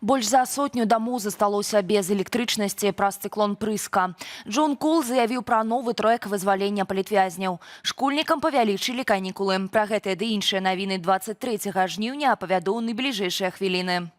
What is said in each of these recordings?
Больш за сотню дамоў засталося без электрычнасці праз цыклон Прыска. Джон Кол заявіў пра новы трэк вызвалення палітвязняў. Школьнікам павялічылі канікулы. Пра гэтыя ды іншыя навіны 23 жніўня апавяду ў найбліжэйшыя хвіліны.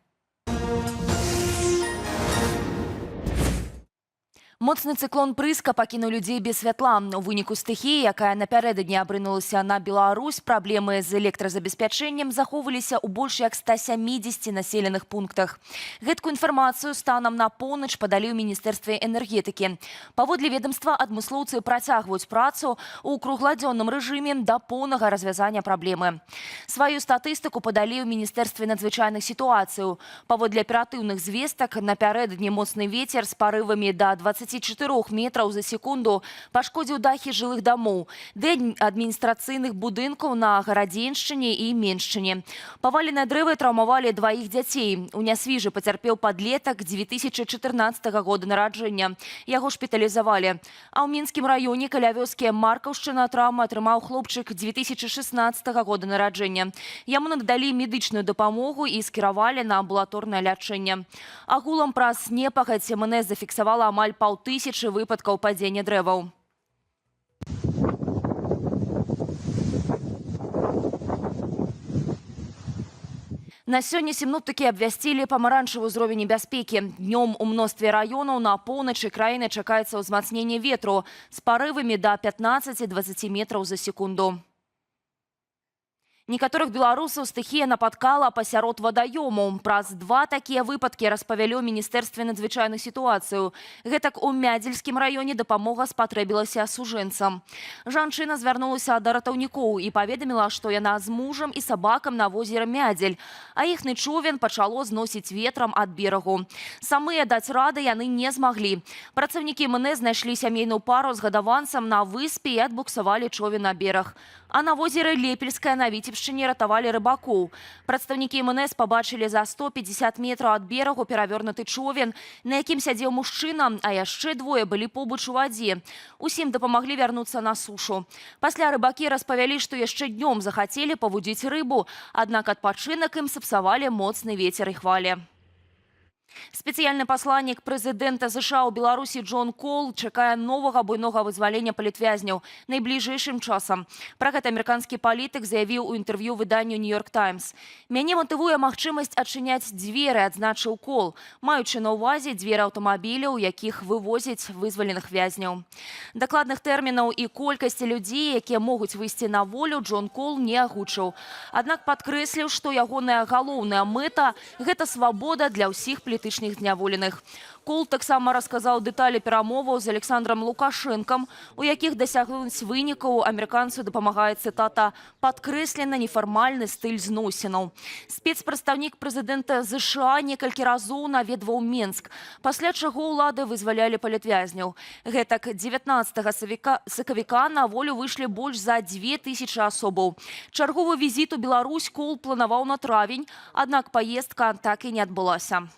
Моцны цыклон Прыска пакінуў людзей без святла. У выніку стыхіі, якая напярэдадні абрынулася на Беларусь, праблемы з электразабеспячэннем захоўваліся ў больш як 170 населеных пунктах. Гэткую інфармацыю станам на поўнач падалі ў міністэрстве энергетыкі. Паводле ведомства, адмыслоўцы працягваюць працу ў кругладзённым рэжыме да поўнага развязання праблемы. Сваю статыстыку падалі ў міністэрстве надзвычайных сітуацыяў. Паводле аператыўных звестак, напярэдадні моцны вецер з парывамі да 24 метраў за секунду пашкодзіў дахі жылых дамоў ды адміністрацыйных будынкаў на Гарадзеншчыне і Меншчыне. Паваленыя дрэвы траўмавалі дваіх дзяцей. У Нясвіжы пацярпеў падлетак 2014 года нараджэння. Яго шпіталізавалі. А ў Мінскім раёне каля вёскі Маркаўшчына траўму атрымаў хлопчык 2016 года нараджэння. Яму надалі медычную дапамогу і скіравалі на амбулаторнае лячэнне. Агулам праз непагадзь МНС зафіксавала амаль паўтысячы выпадкаў падзення дрэваў. На сёння сіноптыкі абвясцілі памаранчавы ўзровень небяспекі. Днём у мностве раёнаў на поўначы краіны чакаецца ўзмацненне ветру з парывамі да 15-20 метраў за секунду. Некаторых беларусаў стыхія напаткала пасярод вадаёмаў. Праз два такія выпадкі распавялі ў міністэрстве надзвычайных сітуацыяў. Гэтак, у Мядзельскім раёне дапамога спатрэбілася сужэнцам. Жанчына звярнулася да ратаўнікоў і паведаміла, што яна з мужам і сабакам на возеры Мядзель, а іхны човен пачало зносіць ветрам ад берагу. Самыя даць рады яны не змаглі. Працаўнікі МНС знайшлі сямейную пару з гадаванцам на выспе і адбуксавалі човен на бераг. А на возеры Лепельскае на Віцебшчыне ратавалі рыбакоў. Прадстаўнікі МНС пабачылі за 150 метраў ад берагу перавернуты човен, на якім сядзеў мужчына, а яшчэ двое былі побач у вадзе. Усім дапамаглі вярнуцца на сушу. Пасля рыбакі распавялі, што яшчэ днём захацелі павудзіць рыбу, аднак адпачынак ім сапсавалі моцны вецер і хвалі. Спецыяльны пасланнік прэзідэнта ЗША ў Беларусі Джон Кол чакае новага буйнога вызвалення палітвязняў найбліжэйшым часам. Пра гэта амерыканскі палітык заявіў у інтэрв'ю выданню «Нью-Йорк Таймс». «Мяне матывуе магчымасць адчыняць дзверы», адзначыў Кол, маючы на ўвазе дзверы аўтамабіляў, у якіх вывозяць вызваленых вязняў. Дакладных тэрмінаў і колькасці людзей, якія могуць выйсці на волю, Джон Кол не агучыў. Аднак падкрэсліў, што ягоная галоўная мэта – гэта свабода для ўсіх палітычных зняволеных. Кол таксама расказаў дэталі перамоваў з Александром Лукашэнкам, у якіх дасягнуць вынікаў амерыканцу дапамагае, цытата, «падкрэслена нефармальны стыль зносінаў». Спецпрадстаўнік прэзідэнта ЗША некалькі разоў наведваў Менск, пасля чаго ўлады вызвалялі палітвязняў. Гэтак, 19 сакавіка на волю выйшлі больш за 2000 асобаў. Чарговы візіт у Беларусь Кол планаваў на травень, аднак паездка так і не адбылася.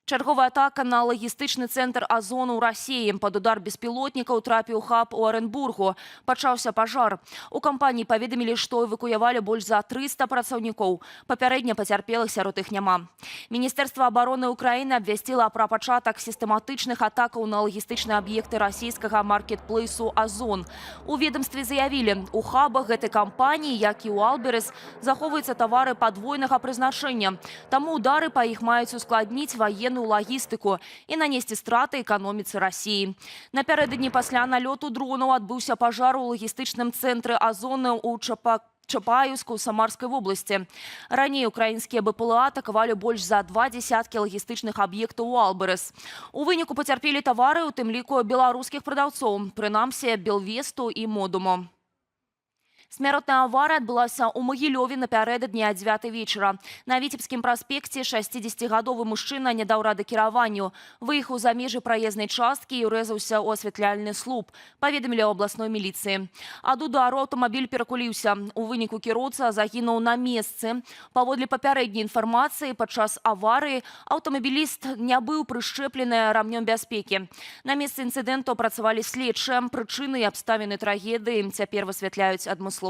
Чарговая атака на лагістычны цэнтр «Азону» ў Расіі. Пад удар беспілотнікаў трапіў хаб у Арэнбургу. Пачаўся пажар. У кампаніі паведамілі, што эвакуявалі больш за 300 працаўнікоў. Папярэдне пацярпелых сярод іх няма. Міністэрства абароны Украіны абвясціла пра пачатак сістэматычных атакаў на лагістычныя аб'екты расійскага маркетплейсу «Азон». У ведомстве заявілі, у хабах гэтай кампаніі, як і ў «Вайлдберыз», захоўваюцца тавары падвойнага прызначэння. Таму удары па іх маюць ускладніць ваенную лагістыку і нанесці страты эканоміцы Расіі. Напярэдадні пасля налёту дронаў адбыўся пажар у лагістычным цэнтры «Азоны» ў Чапаеўску Самарскай вобласці. Раней украінскія БПЛА атакавалі больш за два дзесяткі лагістычных аб'ектаў «Вайлдберыз». У выніку пацярпелі тавары, у тым ліку беларускіх прадаўцоў, прынамсі «Белвесту» і «Модуму». Смяротная аварыя адбылася ў Магілёве напярэдадні а 9 вечара. На Віцебскім праспекце 60-гадовы мужчына не даў рады кіраванню. Выехаў за межы праезнай часткі і ўрэзаўся ў асвятляльны слуп, паведамілі ў абласной міліцыі. Ад удару аўтамабіль перакуліўся. У выніку кіроўца загінуў на месцы. Паводле папярэдняй інфармацыі, падчас аварыі аўтамабіліст не быў прышчэплены рамнём бяспекі. На месцы інцыдэнту працавалі следчыя. Прычыны і абставіны трагедыі цяпер высвятляюць адмыслоўцы.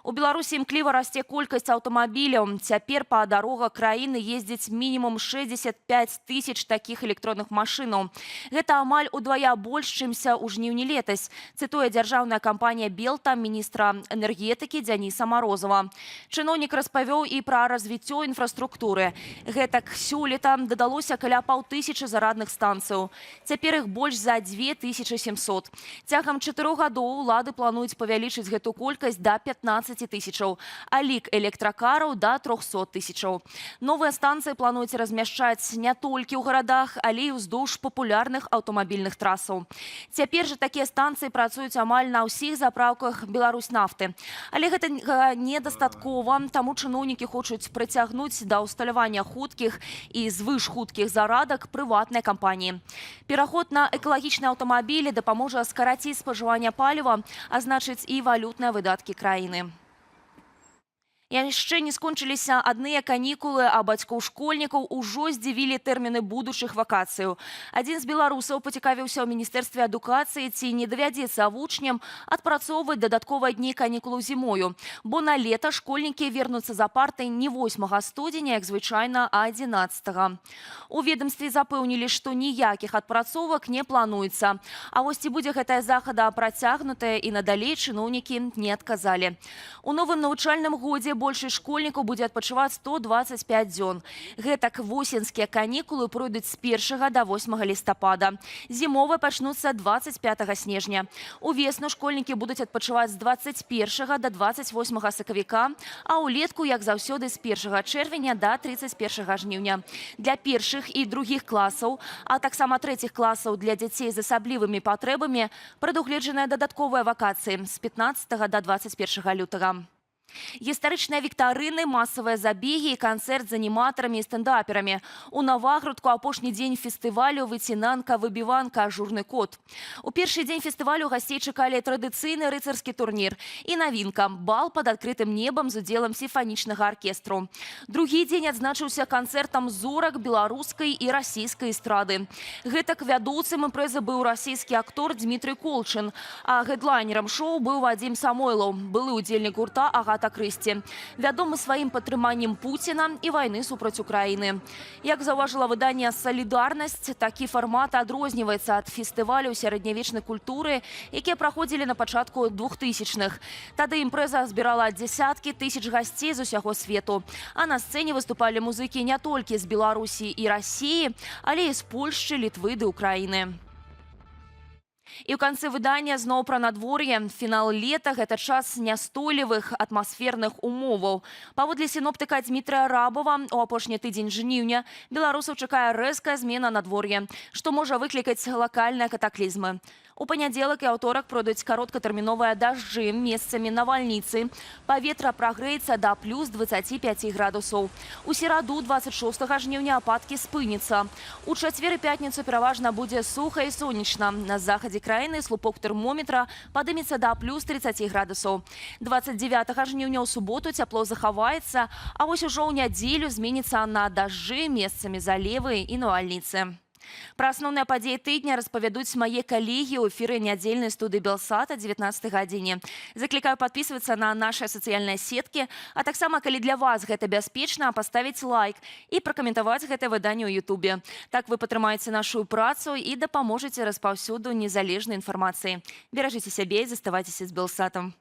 У Беларусі імкліва расце колькасць аўтамабіляў. Цяпер па дарогах краіны ездзіць мінімум 65 тысяч такіх электронных машынаў. Гэта амаль удвая больш, чымся ў жніўні летась, цытуе дзяржаўная кампанія «Белта» міністра энергетыкі Дзяніса Марозава. Чыноўнік распавёў і пра развіццё інфраструктуры. Гэтак, сёлета дадалося каля паўтысячы зарадных станцыяў. Цяпер іх больш за 2700. Цягам 4 гадоў улады плануюць павялічыць гэту колькасць да 15 тысячаў, а лік электракараў да 300 тысячаў. Новыя станцыі плануюць размяшчаць не толькі ў гарадах, але і ўздоўж папулярных аўтамабільных трасаў. Цяпер жа такія станцыі працуюць амаль на ўсіх запраўках Беларусь нафты. Але гэта недастаткова, таму чыноўнікі хочуць прыцягнуць да ўсталявання хуткіх і звышхуткіх зарадак прыватныя кампаніі. Пераход на экалагічныя аўтамабілі дапаможа скараціць спажыванне паліва, а значыць, і валютныя выдаткі краіны. Яшчэ не скончыліся адныя канікулы, а бацькоў школьнікаў ужо здзівілі тэрміны будучых вакацыяў. Адзін з беларусаў пацікавіўся ў міністэрстве адукацыі, ці не давядзецца вучням адпрацоўваць дадатковыя дні канікулаў зімою. Бо на лета школьнікі вернуцца за парты не 8 студзеня, як звычайна, а 11. У ведомстве запэўнілі, што ніякіх адпрацовак не плануецца. А вось ці будзе гэтая захада працягнутая і надалей, чыноўнікі не адказалі. У новым навучальным годзе большасць школьнікаў будзе адпачываць 125 дзён. Гэтак, восеньскія канікулы пройдуць з 1 до 8 лістапада. Зімовыя пачнуцца 25 снежня. Увесну школьнікі будуць адпачываць з 21 до 28 сакавіка, а ўлетку, як заўсёды, з 1 чэрвеня до 31 жніўня. Для першых і другіх класаў, а таксама трэціх класаў для дзяцей з асаблівымі патрэбамі прадугледжаныя дадатковыя вакацыі з 15 до 21 лютага. Гістарычныя віктарыны, масавыя забегі і канцэрт з аніматарамі і стэндаперамі. У Навагрудку апошні дзень фестывалю «Выцінанка-выбіванка. Ажурны кот». У першы дзень фестывалю гасцей чакалі традыцыйны рыцарскі турнір і навінка — бал пад адкрытым небам з удзелам сімфанічнага аркестру. Другі дзень адзначыўся канцэртам зорак беларускай і расійскай эстрады. Гэтак, вядоўцам імпрэзы быў расійскі актор Дмітрый Колчын, а хэдлайнерам шоу быў Вадзім Самойлаў, былы удзельнік гурта «Агата Крысці», вядомы сваім падтрыманнем Пуціна і вайны супраць Украіны. Як заўважыла выданне «Салідарнасць», такі фармат адрозніваецца ад фестываляў сярэднявечнай культуры, якія праходзілі на пачатку 2000-х. Тады імпрэза збірала дзясяткі тысяч гасцей з усяго свету. А на сцэне выступалі музыкі не толькі з Беларусі і Расіі, але і з Польшчы, Літвы ды Украіны. І ў канцы выдання зноў пра надвор'е. Фінал лета — гэта час нястойлівых атмасферных умоваў. Паводле сіноптыка Дмітрыя Рабова, у апошні тыдзень жніўня беларусаў чакае рэзкая змена надвор'я, што можа выклікаць лакальныя катаклізмы. У панядзелак і аўторак пройдуць кароткатэрміновыя дажджы, месцамі навальніцы. Паветра прагрэецца да плюс 25 градусаў. У сераду, 26 жніўня, ападкі спыняцца. У чацвер і пятніцу пераважна будзе суха і сонечна. На захадзе краіны слупок тэрмометра падымецца да плюс 30 градусаў. 29 жніўня, ў суботу, цяпло захаваецца, а вось ужо ў нядзелю зменіцца на дажджы, месцамі залевы і навальніцы. Пра асноўныя падзеі тыдня распавядуць мае калегі ў эфіры нядзельнай студыі Белсата 19 гадзіне. Заклікаю падпісвацца на нашыя сацыяльныя сеткі, а таксама, калі для вас гэта бяспечна, паставіць лайк і пракаментаваць гэтае выданне ў Ютубе. Так вы падтрымаеце нашу працу і дапаможаце распаўсюду незалежнай інфармацыі. Беражыце сябе і заставайцеся з Белсатам.